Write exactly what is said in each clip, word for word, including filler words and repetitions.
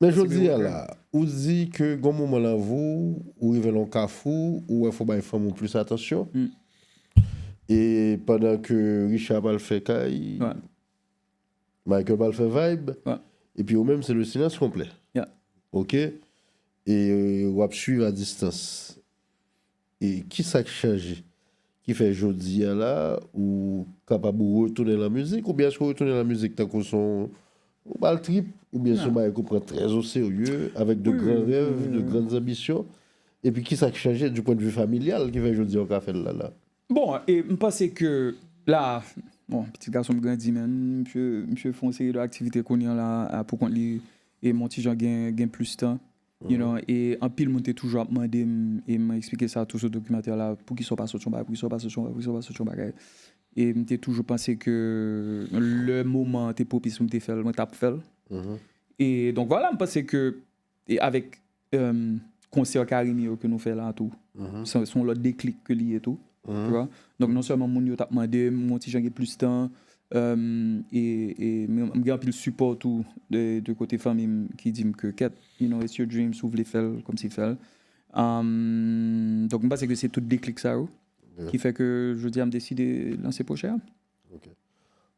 Men jodi a la, ou di ke gon moman nan vi w, ou rive nan yon kafou, ou wè fò w bay fanmi w plis atansyon. E pandan ke Richard pral fè kay, Michael pral fè vibe, epi ou menm se le silence complet. Ok? E w ap swiv a distans. E kisa k chanje? Ki fè jodi a la, ou kapab retounen nan mizik, oubyen èske w retounen nan mizik tankou se yon, ou bal trip, oubyen se yon bagay ke w pran trè o serye, avèk de gran rèv, de grann anbisyon? Epi kisa k chanje du point de vue familial ki fè jodi a w ka fè l la la? Bon, e m panse ke la, bon, pitit gason m grandi, men misye, misye fè yon seri de aktivite kounye a la, a, pou kont li, e m on ti jan gen, gen plis tan. You know, e anpil moun te toujou ap mande m, e m eksplike sa tou sou dokimantè la, poukisa w pa sot yon bagay, poukisa w pa sot yon bagay, poukisa w pa sot yon bagay. E m te toujou panse ke lè moman an te pwopis pou m te fè l, mwen t ap fè l. E donk, vwala, m panse ke, e avèk, e, konsè Carimi yo ke nou fè la tou, se se yon lòt deklik ke li ye tou. Tu vois? Donk, non sèlman moun yo t ap mande m, m on ti jan gen plis tan, e, e m gen anpil sipò tou de, de kote fanmi m ki di m ke kèt, you know, it's your dream, si w vle fè l, kòmsi fè l. Donk, m panse ke se tout deklik sa yo ki fè ke jodi a m deside lanse pwojè a.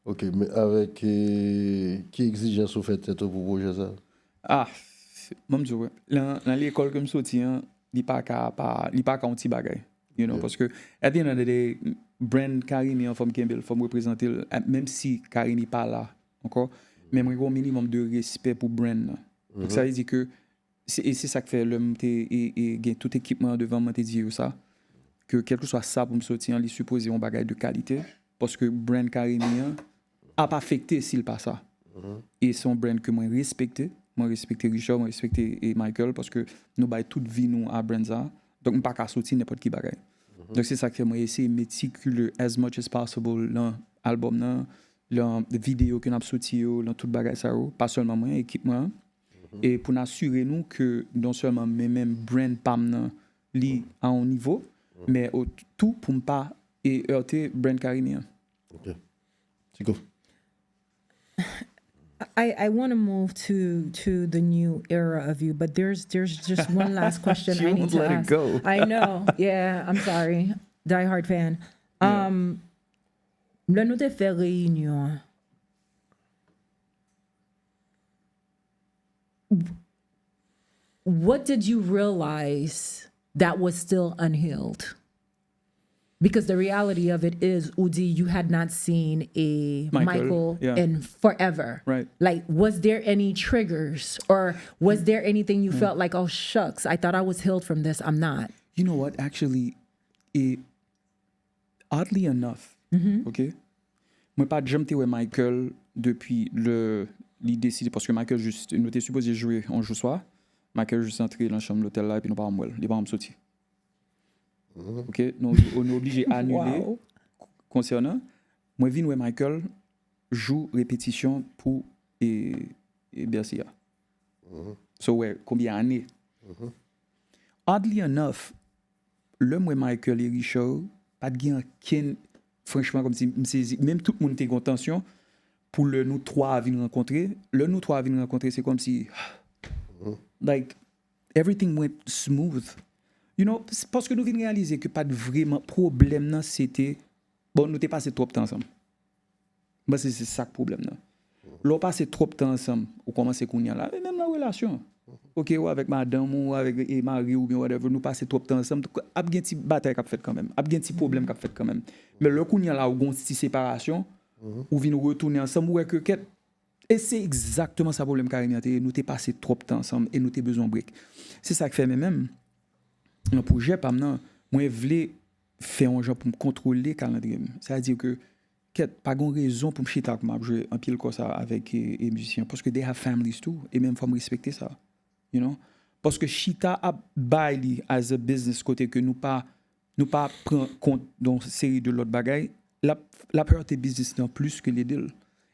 Ok, men avèk, e, ki egzijans ou fè tèt ou pou pwojè sa? Ah, ban m di w, nan, nan lekòl ke m soti an, li pa ka pa, li pa ka yon ti bagay. You know, paske at the end of the day, brand Carimi an, fò m kenbe l, fò m reprezante l, menm si Carimi pa la ankò, men mwen gen yon minimòm de respè pou brand nan. Donk, sa vle di ke, se, e se sa k fè lè m te, e, e gen tout ekip mwen an devan mwen, te di yo sa, ke kèlkeswa sa pou m soti an, li sipoze yon bagay de kalite, paske brand Carimi an ap afekte si l pa sa. E se yon brand ke mwen respekte, mwen respekte Richard, mwen respekte, e, Michael, paske nou bay tout vi nou a brand sa. Donk, m pa ka soti nenpòt ki bagay. Donk, se sa k fè mwen eseye metikile as much as possible nan albòm nan, nan videyo ke n ap soti yo, nan tout bagay sa yo, pa sèlman mwen, ekip mwen an. E pou n asire nou ke non sèlman men menm brand pa m nan, li a yon nivo, men tou pou m pa, e, erte brand Carimi an. Ok. Tiko. I, I want to move to to the new era of you, but there's there's just one last question I need to ask. I know. Yeah, I'm sorry. Die hard fan. Um, lè nou te fè reyinyon an, what did you realize that was still unhealed? Because the reality of it is, Udi, you had not seen a Michael, Michael yeah. in forever. Right. Like, was there any triggers, or was there anything you mm. felt like, oh shucks, I thought I was healed from this, I'm not? You know what? Actually, it, oddly enough, mm -hmm. ok, mwen pa t janm te wè Michael depi lè li deside, paske Michael jis, nou te sipoze jwe yon jou swa, Michael jis antre nan chanm lotèl la epi nou pa janm wè l, li pa janm soti. Ok, nou, nou oblije anile konsè nan. Mwen vin wè Michael jou repetisyon pou e, e Bercy a. So, wè, konbyen ane? Oddly enough, lè m wè Michael e Richard, pa t gen ankenn, franchman, kòmsi m sezi, menm tout moun te gen tansyon pou lè nou twa vin rankontre. Lè nou twa vin rankontre, se kòmsi, like, everything went smooth. You know, paske nou vin reyalize ke pa t vreman pwoblèm nan, se te, bon, nou te pase twòp tan ansanm. M panse se sa k pwoblèm nan. Lè w pase twòp tan ansanm, ou kòmanse kounye a la, e menm nan relasyon. Ok, ou avèk madanm ou, avèk e mari ou, oubyen whatever, nou pase twòp tan ansanm, ap gen ti batay k ap fèt kanmenm, ap gen ti pwoblèm k ap fèt kanmenm. Men lè kounye a la, ou gen yon ti separasyon, ou vin retounen ansanm, ou wè ke kèt, e se egzakteman sa pwoblèm Carimi an te ye, nou te pase twòp tan ansanm e nou te bezwen yon break. Se sa k fè men menm, nan pwojè pa m nan, mwen vle fè yon jan pou m kontwole kalandriye m. Sa vle di ke, kèt, pa gen rezon pou m chita pou m ap jwe anpil konsa avèk e, e mizisyen, paske they have families too, e menm fò m respekte sa, you know? Paske chita ap bay li as a business kote ke nou pa, nou pa pran kont yon seri de lòt bagay, l ap, l ap hurte biznis nan plis ke l ede l.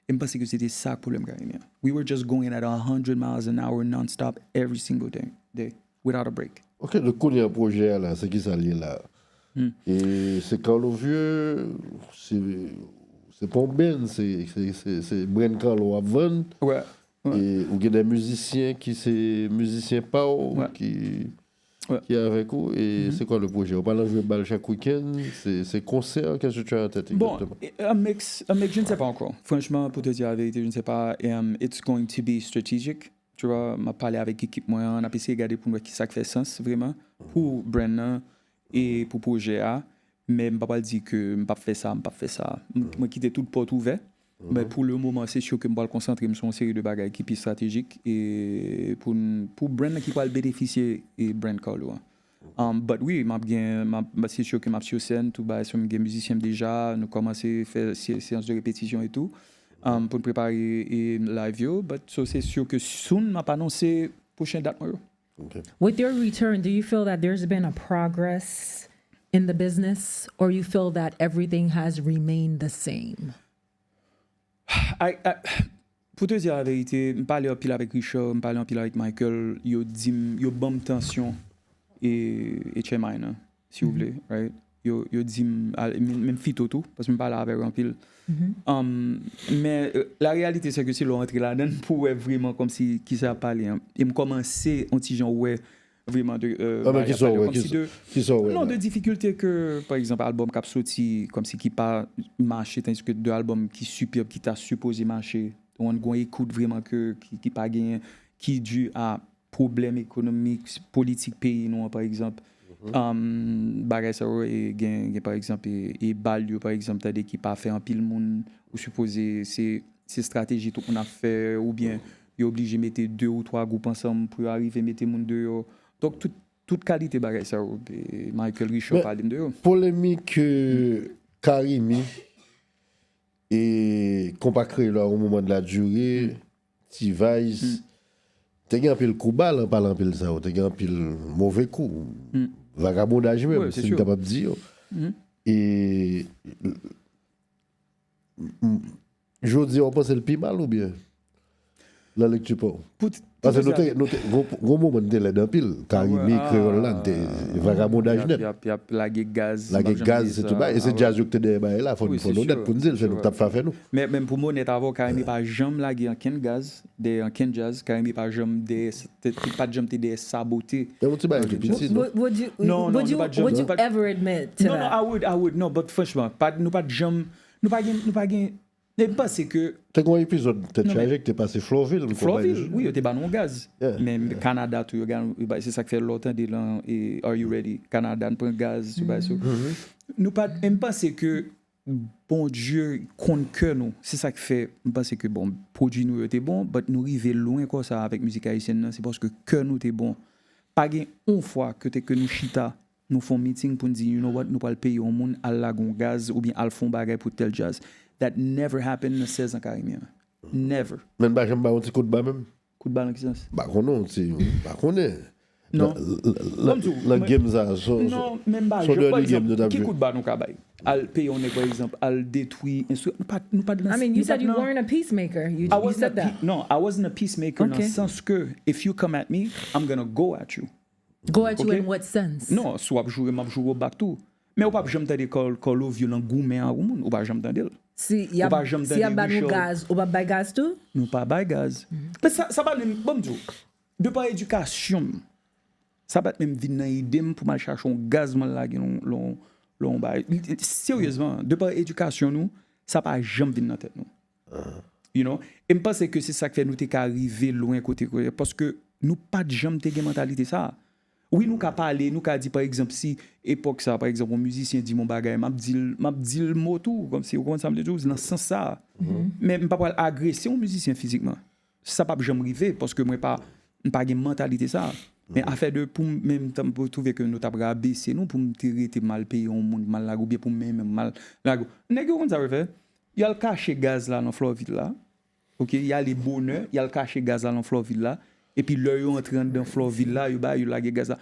E m panse ke se te sa k pwoblèm Carimi an. We were just going at a hundred miles an hour non-stop every single day, day, without a break. Ok, donk kounye a pwojè a la, se kisa l ye la? E se Carlo Vieux, se, se pa yon band, se, se, se, se brand Carlo w ap vann. Wè. E ou gen de mizisyen ki se mizisyen pa w ki ki avèk ou, e se kwa le pwojè? Ou pa nan jwe bal chak wikenn? Se se konsè? Qu'est-ce que tu as en tête? Bon, exactement? E, um, ex, um, ex, je ne sais pas encore. Franchement, pour te dire la vérité, je ne sais pas. Et, um, it's going to be strategic. Tu vois, m ap pale avèk ekip mwen an, n ap eseye gade pou n wè ki sa k fè sans vrèman pou brand nan e pou pwojè a. Men m pa pral di ke m p ap fè sa, m p ap fè sa. M- Mwen kite tout pòt ouvè. Men pou le moman, se sure ke m pral konsantre m sou yon seri de bagay ki pi estratejik e pou n- pou brand nan ki pral benefisye e brand Carlo an. Um, but wi, m ap gen, m ap- se sure ke m ap sou sèn, tout bagay, so m gen mizisyen m deja, nou kòmanse fè se- seyans de repetisyon e tou, um, pou n prepare e live yo, but so se sure ke soon m ap anonse pwochen dat mwen yo. With your return, do you feel that there's been a progress in the business, or you feel that everything has remained the same? I, I, pou te di la verite, m pale anpil avèk Richard, m pale anpil avèk Michael, yo di m, yo ban m tansyon e, e Chemay nan, si w vle, right? Yo, yo di m, al- menm menm Fito tou, paske m pale avè yo anpil. Um, men euh, la réalité c'est que se lè w antre ladan l pou w wè vrèman kòmsi ki sa ap pale an. E m kòmanse yon ti jan wè vrèman de euh, Ah, men ki sa w wè? Ki sa w wè? Non, de difikilte ke pa egzanp albòm k ap soti kòmsi ki pa mache, tandiske de albòm ki sipèb, ki ta sipoze mache, ou konn, gon ekout vrèman ke ki, ki pa genyen, ki di a pwoblèm ekonomik, politik peyi nou an pa egzanp. Um, bagay sa yo e gen, gen pa egzanp e, e bal yo pa egzanp tande ki pa fè anpil moun, ou sipoze se se estrateji tout moun ap fè, oubyen yo oblije mete de ou twa gwoup ansanm pou yo arive mete moun deyò. Donk tout, tout kalite bagay sa yo, e, Michael Richard pale m de yo. Polemik euh, Carimi e konpa kreyòl a yon moman de la durée, T-Vice, te gen anpil kou bal an palan anpil sa yo, te gen anpil move kou, vagabondaj menm, si n kapab di yo. E jodi a, w panse l pi mal oubyen? Nan lekti pa w? Paske nou te, nou te, gwo, gwo moman n te lèd anpil. Carimi, kreyòl la, n te vagabondaj nèt. Y ap, y ap lage gaz. Lage gaz, se tout bagay. E se djaz yo ki te dèyè bagay la, fò n fò n onèt pou n di l, se nou k t ap frape nou. Men, men pou m onèt avè w, Carimi pa janm lage ankenn gaz dèyè ankenn djaz. Carimi pa janm dèyè, te- te- pa t janm te dèyè sabote. Men yon ti bagay tou piti, non? Would, would you, No, no, would you, nou pa t janm- would you ever admit to Non, non, that? I would, I would, no, but franchman, pa, nou pa t janm, nou pa gen, nou pa gen, men m panse ke Te gen yon epizòd tèt chaje ki te pase Florville, m kwè, bagay Florville, wi, yo te ba nou yon gaz. Men Kanada tou, yo gen, yo ba- se sa k fè lè w tande lan, e, Are You Ready? Kanada, n pran gaz, sou bagay sou. Nou pa, men m panse ke Bondye konn kè nou. Se sa k fè, m panse ke, bon, pwodui nou yo te bon, but nou rive lwen konsa avèk mizik ayisyèn nan, se paske kè nou te bon. Pa gen yon fwa kote ke nou chita, nou fè yon meeting pou n di, you know what, nou pral peye yon moun al lage yon gaz oubyen al fè yon bagay pou tèl djaz. That never happened nan sèz an Carimi an. Never. Men n pa janm ba yon ti kout ba menm? Kout ba nan ki sans? M pa konnen, yon ti, m pa konnen. Non. Nan, nan, nan game sa, so, so, Non, men m pa janm, pa egzanp, ki kout ba nou ka bay? Al peye yon nèg, pa egzanp, al detwi enstri-, nou pa, nou pa t nan, I mean, you said you weren't a peacemaker. You, you said that. No, I wasn't a peacemaker nan sans ke, if you come at me, I'm gonna go at you. Go at you in what sense? Non, si w ap joure m, m ap joure w back tou. Men ou p ap janm tande Carl, Carl Ovio nan goumen ak yon moun, ou pa janm tande l. Si y ap, si y ap ba nou gaz, ou p ap bay gaz tou? Nou pa bay gaz. Men sa, sa pa menm, ban m di w, de pa edikasyon m, sa pa t menm vin nan ide m pou m al chache yon gaz mwen lage nan yon, nan yon, nan yon bagay. Seryezman, de pa edikasyon nou, sa pa janm vin nan tèt nou. You know? E m panse ke se sa k fè nou te ka rive lwen kote kote, paske nou pa t janm te gen mantalite sa. Wi, nou ka pale, nou ka di, pa egzanp, si epòk sa, pa egzanp, yon mizisyen di m yon bagay, m ap di l, m ap di l mo tou, kòmsi, ou konprann sa m vle di w, nan sans sa. Men m pa pral agrese yon mizisyen fizikman. Sa p ap janm rive, paske mwen pa, m pa gen mantalite sa. Men afè de pou m, menm tan pou twouve ke nou t ap rabese nou, pou m te rete m al peye yon moun, m al lage, oubyen pou mwen menm m al lage. Nèg yo konn sa yo fè? Y al kache gaz la nan Flòvil la. Oke, y ale bonè, y al kache gaz la nan Flòvil la. Epi lè yo antre anndan Flòvil la, yo ba, yo lage gaz la.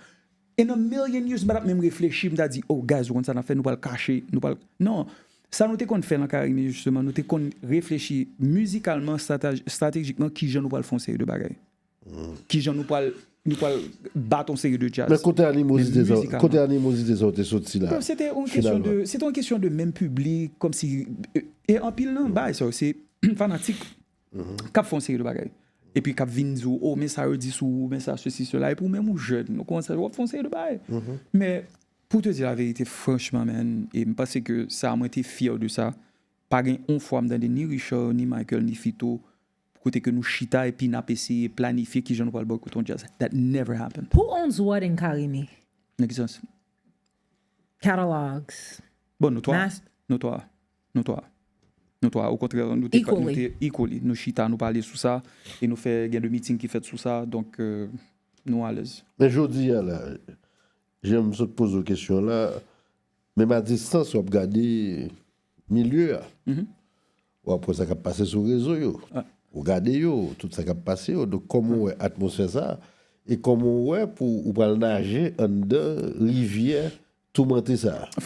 In a million years, m pa t ap menm reflechi, m ta di, oh, gaz, ou konn sa n ap fè, nou pral kache, nou pral. Non, sa nou te konn fè nan Carimi, jisteman, nou te konn reflechi mizikalman, strataj-, estratejikman, kijan nou pral fè yon seri de bagay. Kijan nou pral, nou pral bat yon seri de djaz. Men kote animozite sa, kote animozite sa w te soti la? Bon, se te yon kesyon de, se te yon kesyon de menm piblik, kòmsi, e, e anpil nan bagay sa yo, se fanatik k ap fè yon seri de bagay. epi k ap vin di w, oh, men sa yo di sou ou, men sa, sesi, sela, epi ou menm ou jèn, ou kòmanse, w ap fè yon seri de bagay. Men, pou te di laverite, franchman, man, e m panse ke sa, mwen te fyè de sa, pa gen yon fwa m tande ni Richard, ni Michael, ni Fito, kote ke nou chita epi n ap eseye planifye kijan nou pral bòykote yon djaz. That never happened. Who owns what in Carimi? Nan ki sans? Catalogs. Bon, nou twa. Mas- Nou twa. Nou twa. Nou twa. Okontrè, nou te, nou Equally. Te equally. Nou chita, nou pale sou sa, e nou fè gen de meeting ki fèt sou sa, donk euh, nou alèz. Men jodi a la, jan m sot poze w kesyon la, menm a distans w ap gade milye a. W ap wè sa k ap pase sou rezo yo. Ou gade yo, tout sa k ap pase yo. Donk, kòman w wè atmosfè sa a? E kòman w wè pou ou pral naje anndan rivyè toumante sa a?